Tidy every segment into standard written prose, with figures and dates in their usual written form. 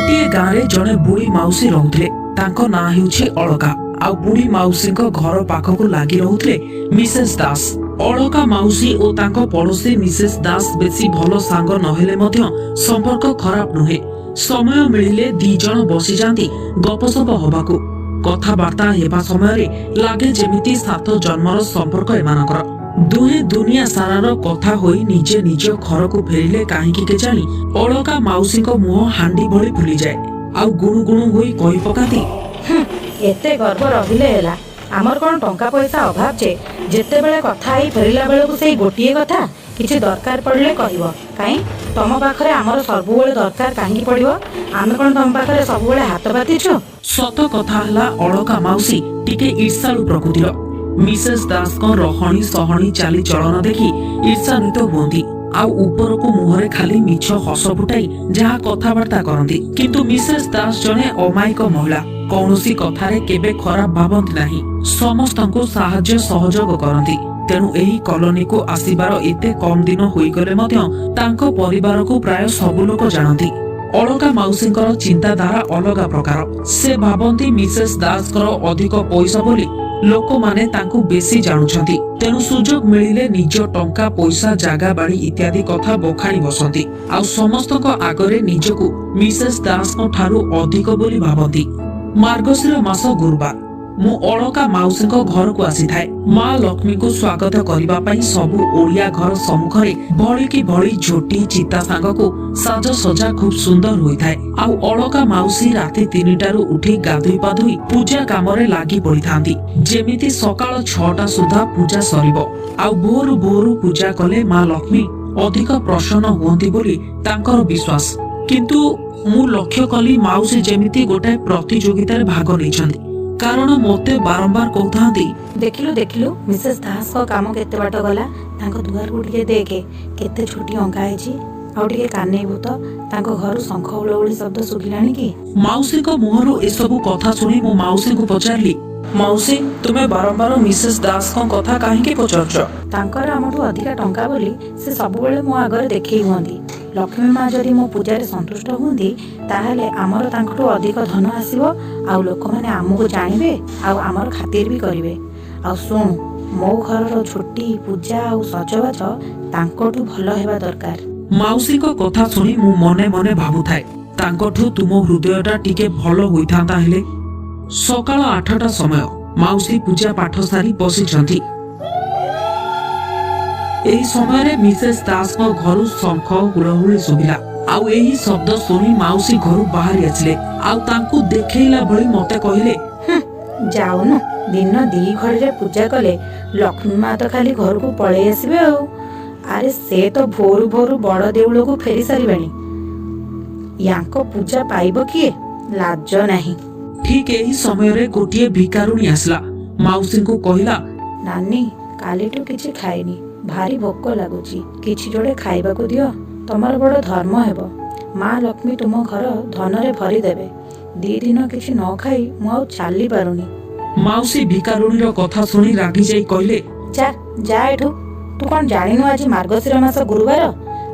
ଗୋଟିଏ ଗାଁରେ ଜଣେ ବୁଢୀ ମାଉସୀ ରହୁଥିଲେ। ତାଙ୍କ ନାଁ ହେଉଛି ଅଳକା। ଆଉ ବୁଢୀ ମାଉସୀଙ୍କ ଘର ପାଖକୁ ଲାଗି ରହୁଥିଲେ ମିସେସ ଦାସ। ଅଳକା ମାଉସୀ ଓ ତାଙ୍କ ପଡୋଶୀ ମିସେସ ଦାସ ବେଶୀ ଭଲ ସାଙ୍ଗ ନହେଲେ ମଧ୍ୟ ସମ୍ପର୍କ ଖରାପ ନୁହେଁ। ସମୟ ମିଳିଲେ ଦି ଜଣ ବସିଯାଆନ୍ତି ଗପସପ ହବାକୁ। କଥାବାର୍ତ୍ତା ହେବା ସମୟରେ ଲାଗେ ଯେମିତି ସାତ ଜନ୍ମର ସମ୍ପର୍କ ଏମାନଙ୍କର। ଦୁହେଁ ଦୁନିଆ ସାରାର କଥା ହୋଇ ନିଜେ ନିଜ ଘରକୁ ଫେରିଲେ କାହିଁକି କେଜାଣି ଅଳକା ମାଉସୀଙ୍କ ମୁହଁ ହାଣ୍ଡି ଭଳି ଫୁଲିଯାଏ ଆଉ ଗୁଣୁ ଗୁଣୁ ହୋଇ କହି ପକାନ୍ତି, ଏତେ ଗର୍ବ ରହିଲେ ହେଲା? ଆମର କ'ଣ ଟଙ୍କା ପଇସା ଅଭାବ ଯେ ଯେତେବେଳେ କଥା ହେଇ ଫେରିଲା ବେଳକୁ ସେଇ ଗୋଟିଏ କଥା, କିଛି ଦରକାର ପଡ଼ିଲେ କହିବ? କାହିଁ, ତମ ପାଖରେ ଆମର ସବୁବେଳେ ଦରକାର କାହିଁକି ପଡ଼ିବ? ଆମେ କ'ଣ ତମ ପାଖରେ ସବୁବେଳେ ହାତ ପାତିଛୁ? ସତ କଥା ହେଲା, ଅଳକା ମାଉସୀ ଟିକେ ଈର୍ଷାଳୁ ପ୍ରକୃତିର। ମିସେସ ଦାସଙ୍କ ରହଣି ସହଣି ଚାଲିଚଳନ ଦେଖି ଈର୍ଷାନ୍ୱିତ ହୁଅନ୍ତି ଆଉ ଉପରକୁ ମୁହଁରେ ଖାଲି ମିଛ ହସ ଫୁଟାଇ ଯାହା କଥାବାର୍ତ୍ତା କରନ୍ତି। କିନ୍ତୁ ମିସେସ ଦାସ ଜଣେ ଅମାୟିକ ମହିଳା। କୌଣସି କଥାରେ କେବେ ଖରାପ ଭାବନ୍ତି ନାହିଁ। ସମସ୍ତଙ୍କୁ ସାହାଯ୍ୟ ସହଯୋଗ କରନ୍ତି। ତେଣୁ ଏହି କଲୋନୀକୁ ଆସିବାର ଏତେ କମ ଦିନ ହୋଇଗଲେ ମଧ୍ୟ ତାଙ୍କ ପରିବାରକୁ ପ୍ରାୟ ସବୁ ଲୋକ ଜାଣନ୍ତି। ଅଳକା ମାଉସୀଙ୍କର ଚିନ୍ତାଧାରା ଅଲଗା ପ୍ରକାର। ସେ ଭାବନ୍ତି ମିସେସ ଦାସଙ୍କର ଅଧିକ ପଇସା ବୋଲି ଲୋକମାନେ ତାଙ୍କୁ ବେଶୀ ଜାଣୁଛନ୍ତି। ତେଣୁ ସୁଯୋଗ ମିଳିଲେ ନିଜ ଟଙ୍କା ପଇସା, ଜାଗା ବାଡି ଇତ୍ୟାଦି କଥା ବଖାଣି ବସନ୍ତି ଆଉ ସମସ୍ତଙ୍କ ଆଗରେ ନିଜକୁ ମିସେସ ଦାସଙ୍କ ଠାରୁ ଅଧିକ ବୋଲି ଭାବନ୍ତି। ମାର୍ଗଶିର ମାସ ଗୁରୁବାର, ମୁଁ ଅଳକା ମାଉସୀଙ୍କ ଘରକୁ ଆସିଥାଏ। ମା ଲକ୍ଷ୍ମୀଙ୍କୁ ସ୍ୱାଗତ କରିବା ପାଇଁ ସବୁ ଓଡିଆ ଘର ସମ୍ମୁଖରେ ଭଳିକି ଭଳି ଝୋଟି ଚିତା ସାଙ୍ଗକୁ ସାଜସଜା ଖୁବ୍ ସୁନ୍ଦର ହୋଇଥାଏ। ଆଉ ଅଳକା ମାଉସୀ ରାତି 3ଟାରୁ ଉଠି ଗାଧୋଇ ପାଧୋଇ ପୂଜା କାମରେ ଲାଗି ପଡିଥାନ୍ତି, ଯେମିତି ସକାଳ 6ଟା ସୁଦ୍ଧା ପୂଜା ସରିବ। ଆଉ ଭୋରୁ ଭୋରୁ ପୂଜା କଲେ ମା ଲକ୍ଷ୍ମୀ ଅଧିକ ପ୍ରସନ୍ନ ହୁଅନ୍ତି ବୋଲି ତାଙ୍କର ବିଶ୍ୱାସ। କିନ୍ତୁ ମୁଁ ଲକ୍ଷ୍ୟ କଲି, ମାଉସୀ ଯେମିତି ଗୋଟାଏ ପ୍ରତିଯୋଗିତାରେ ଭାଗ ନେଇଛନ୍ତି। କାରଣ ମୋତେ ବାରମ୍ବାର କହୁଥାନ୍ତି, ଦେଖିଲୁ ଦେଖିଲୁ, ମିସେସ ଦାସଙ୍କ କାମ କେତେ ବାଟ ଗଲା। ତାଙ୍କ ଦୁଆରକୁ ଟିକେ ଦେଖେ, କେତେ ଝୋଟି ଅଙ୍କା ହେଇଛି। ଆଉ ଟିକେ କାନେଇବୁ ତ, ତାଙ୍କ ଘରୁ ଶଙ୍ଖ ହୁଳହୁଳି ଶବ୍ଦ ଶୁଭିଲାଣି କି? ମାଉସୀଙ୍କ ମୁହଁରୁ ଏସବୁ କଥା ଶୁଣି ମୁଁ ମାଉସୀଙ୍କୁ ପଚାରିଲି, ମାଉସୀ, ତୁମେ ବାରମ୍ବାର ମିସେସ ଦାସଙ୍କ କଥା କାହିଁକି ପଚାରୁଛ? ତାଙ୍କର ଆମଠୁ ଅଧିକା ଟଙ୍କା ବୋଲି ସେ ସବୁବେଳେ ମୋ ଆଗରେ ଦେଖେଇ ହୁଅନ୍ତି। ଲକ୍ଷ୍ମୀ ମା ଯଦି ମୋ ପୂଜାରେ ସନ୍ତୁଷ୍ଟ ହୁଅନ୍ତି, ତାହେଲେ ଆମର ତାଙ୍କଠୁ ଅଧିକ ଧନ ଆସିବ ଆଉ ଲୋକମାନେ ଆମକୁ ଜାଣିବେ ଆଉ ଆମର ଖାତିର ବି କରିବେ। ଆଉ ଶୁଣୁ, ମୋ ଘରର ଝୋଟି, ପୂଜା ଆଉ ସଜବାଜ ତାଙ୍କଠୁ ଭଲ ହେବା ଦରକାର। ମାଉସୀଙ୍କ କଥା ଶୁଣି ମୁଁ ମନେ ମନେ ଭାବୁଥାଏ, ତାଙ୍କଠୁ ତୁମ ହୃଦୟଟା ଟିକେ ଭଲ ହୋଇଥାନ୍ତା ହେଲେ। ସକାଳ 8ଟା ସମୟ। ମାଉସୀ ପୂଜା ପାଠ ସାରି ବସିଛନ୍ତି। ଏହି ସମୟରେ ମିସେସ ଦାସଙ୍କ ଘରୁ ଶଙ୍ଖ ହୁଳହୁଳି ଶୁଭିଲା ଆଉ ଏହି ଶବ୍ଦ ଶୁଣି ମାଉସୀ ଘରୁ ବାହାରି ଆସିଲେ ଆଉ ତାଙ୍କୁ ଦେଖେଇଲା ଭଳି ମତେ କହିଲେ, ଯାଉନୁ, ଦିନ ଦି ଘଡ଼ିରେ ପୂଜା କଲେ ଲକ୍ଷ୍ମୀ ମା ତ ଖାଲି ଘରକୁ ପଳେଇ ଆସିବେ। ଆଉ ଆରେ, ସେ ତ ଭୋରୁ ଭୋରୁ ବଡ଼ ଦେଉଳକୁ ଫେରି ସାରିବେଣି। ୟାଙ୍କ ପୂଜା ପାଇବ କିଏ? ଲାଜ ନାହିଁ। ଠିକ ଏହି ସମୟରେ ଗୋଟିଏ ଭିକାରୁଣୀ ଆସିଲା। ମାଉସୀଙ୍କୁ କହିଲା, ନାନୀ, କାଲିଠୁ କିଛି ଖାଇନି, ଭାରି ଭୋକ ଲାଗୁଛି। କିଛି ଯୋଡ଼େ ଖାଇବାକୁ ଦିଅ, ତମର ବଡ଼ ଧର୍ମ ହେବ। ମା ଲକ୍ଷ୍ମୀ ତୁମ ଘର ଧନରେ ଭରିଦେବେ। ଦି ଦିନ କିଛି ନ ଖାଇ ମୁଁ ଆଉ ଚାଲି ପାରୁନି। ମାଉସୀ ଭିକାରୁଣୀର କଥା ଶୁଣି ରାଗିଯାଇ କହିଲେ, ଯା ଯା ଏଠୁ। ତୁ କ'ଣ ଜାଣିନୁ ଆଜି ମାର୍ଗଶିର ମାସ ଗୁରୁବାର?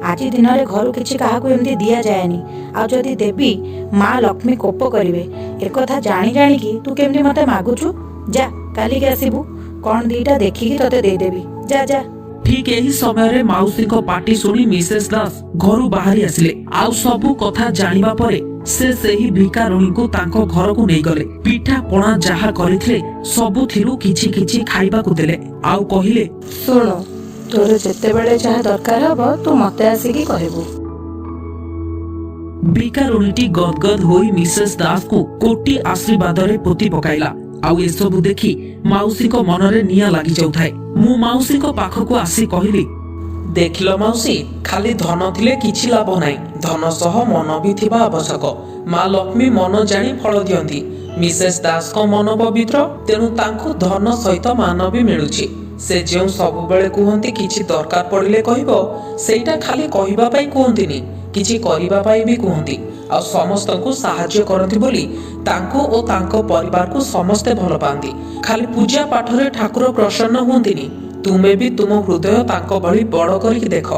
ଆଜି ଦିନରେ ଘରୁ କିଛି କାହାକୁ ଏମିତି ଦିଆଯାଏନି। ଆଉ ଯଦି ଦେବି, ମା ଲକ୍ଷ୍ମୀ କୋପ କରିବେ। ଏକଥା ଜାଣି ଜାଣିକି ତୁ କେମିତି ମତେ ମାଗୁଛୁ? ଯା, କାଲିକି ଆସିବୁ, କ'ଣ ଦିଟା ଦେଖିକି ତତେ ଦେଇଦେବି। ଯା ଯା। ଠିକ ଏହି ସମୟରେ ମାଉସୀଙ୍କ ପାଟି ଶୁଣି ମିସେସ ଦାସ ଘରୁ ବାହାରି ଆସିଲେ ଆଉ ସବୁ କଥା ଜାଣିବା ପରେ ସେ ସେହି ଭିକାରୁଣୀଙ୍କୁ ତାଙ୍କ ଘରକୁ ନେଇଗଲେ। ପିଠା ପଣା ଯାହା କରିଥିଲେ, ସବୁଥିରୁ କିଛି କିଛି ଖାଇବାକୁ ଦେଲେ ଆଉ କହିଲେ, ଶୁଣୁ, ତୋର ଯେତେବେଳେ ଯାହା ଦରକାର ହବ, ତୁ ମତେ ଆସିକି କହିବୁ। ଭିକାରୁଣୀଟି ଗଦଗଦ ହୋଇ ମିସେସ ଦାସଙ୍କୁ କୋଟି ଆଶୀର୍ବାଦରେ ପୋତି ପକାଇଲା। ଆଉ ଏସବୁ ଦେଖି ମାଉସୀଙ୍କ ମନରେ ନିଆଁ ଲାଗି ଯାଉଥାଏ। ମୁଁ ମାଉସୀଙ୍କ ପାଖକୁ ଆସି କହିଲି, ଦେଖିଲ ମାଉସୀ, ଖାଲି ଧନ ଥିଲେ କିଛି ଲାଭ ନାହିଁ। ଧନ ସହ ମନ ବି ଥିବା ଆବଶ୍ୟକ। ମା ଲକ୍ଷ୍ମୀ ମନ ଜାଣି ଫଳ ଦିଅନ୍ତି। ମିସେସ ଦାସଙ୍କ ମନ ପବିତ୍ର, ତେଣୁ ତାଙ୍କୁ ଧନ ସହିତ ମାନ ବି ମିଳୁଛି। ସେ ଯେଉଁ ସବୁବେଳେ କୁହନ୍ତି କିଛି ଦରକାର ପଡ଼ିଲେ କହିବ, ସେଇଟା ଖାଲି କହିବା ପାଇଁ କୁହନ୍ତିନି, କିଛି କରିବା ପାଇଁ ବି କୁହନ୍ତି। ଆଉ ସମସ୍ତଙ୍କୁ ସାହାଯ୍ୟ କରନ୍ତି ବୋଲି ତାଙ୍କୁ ଓ ତାଙ୍କ ପରିବାରକୁ ସମସ୍ତେ ଭଲ ପାଆନ୍ତି। ଖାଲି ପୂଜା ପାଠରେ ଠାକୁର ପ୍ରସନ୍ନ ହୁଅନ୍ତିନି। ତୁମେ ବି ତୁମ ହୃଦୟ ତାଙ୍କ ଭଳି ବଡ଼ କରିକି ଦେଖ,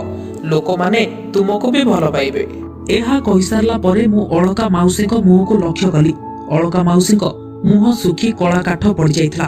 ଲୋକମାନେ ତୁମକୁ ବି ଭଲ ପାଇବେ। ଏହା କହିସାରିଲା ପରେ ମୁଁ ଅଳକା ମାଉସୀଙ୍କ ମୁହଁକୁ ଲକ୍ଷ୍ୟ କଲି। ଅଳକା ମାଉସୀଙ୍କ ମୁହଁ ଶୁଖି କଳା କାଠ ପଡ଼ିଯାଇଥିଲା।